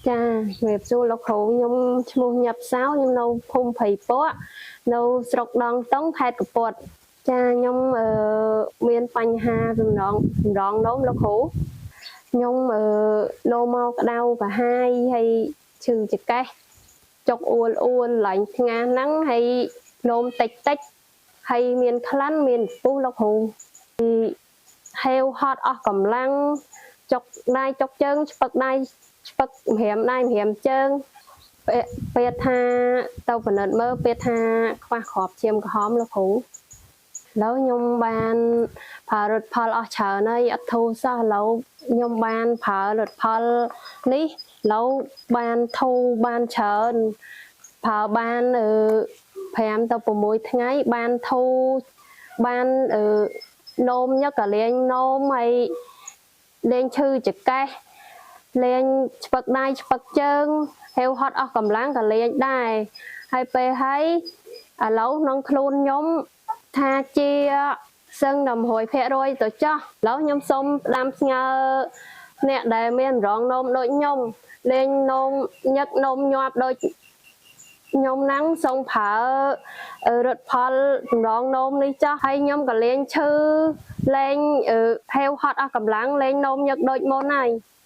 ចា ជំរាបសួរលោកគ្រូ ខ្ញុំឈ្មោះញាប់សៅ ខ្ញុំនៅភូមិព្រៃពក នៅស្រុកដងតុង ខេត្តកពត។ ចា ខ្ញុំអឺមានបញ្ហាសំរងសំរងនោមលោកគ្រូ ខ្ញុំអឺនោមមកក្តៅកាហាយ ហើយឈឺចង្កេះ ចុកអួលអួលឡើងថ្ងាសហ្នឹង ហើយនោមតិចតិច ហើយមានក្លិន មានពុះលោកគ្រូ ហេវហត់អស់កម្លាំង ចុកដៃចុកជើង ឆ្ពឹកដៃឆ្ពឹកម្រាមដៃម្រាមជើង។ ពេទ្យថាទៅពិនិត្យមើល ពេទ្យថាខ្វះគ្រាប់ឈាមក្រហមលោកគ្រូ។ ឥឡូវខ្ញុំបានប្រើរត់ផលអស់ច្រើនហើយ អត់ធូរសោះ។ ឥឡូវខ្ញុំបានប្រើរត់ផលនេះ ឥឡូវបានធូរបានច្រើន ប្រើបាន 5 ទៅ 6 ថ្ងៃ បានធូរ បាននោមញឹកក៏លែងនោម ហើយលែងឈឺចង្កេះ លែងឆ្ពឹកដៃឆ្ពឹកជើង ហេវហត់អស់កម្លាំងក៏លែងដែរ ហើយពេលហើយឥឡូវក្នុងខ្លួនខ្ញុំថាជាសឹងដល់ 100% ទៅចោះ។ ឥឡូវខ្ញុំសូមផ្ដាំផ្ញើអ្នកដែលមានរងនោមដូចខ្ញុំ លេងនោមញឹកនោមញាប់ដូចខ្ញុំហ្នឹង សូមប្រើរត់ផលចម្រងនោមនេះចោះ ហើយខ្ញុំក៏លេងឈឺ លេងហេវហត់អស់កម្លាំង លេងនោមញឹកដូចមុនហើយ។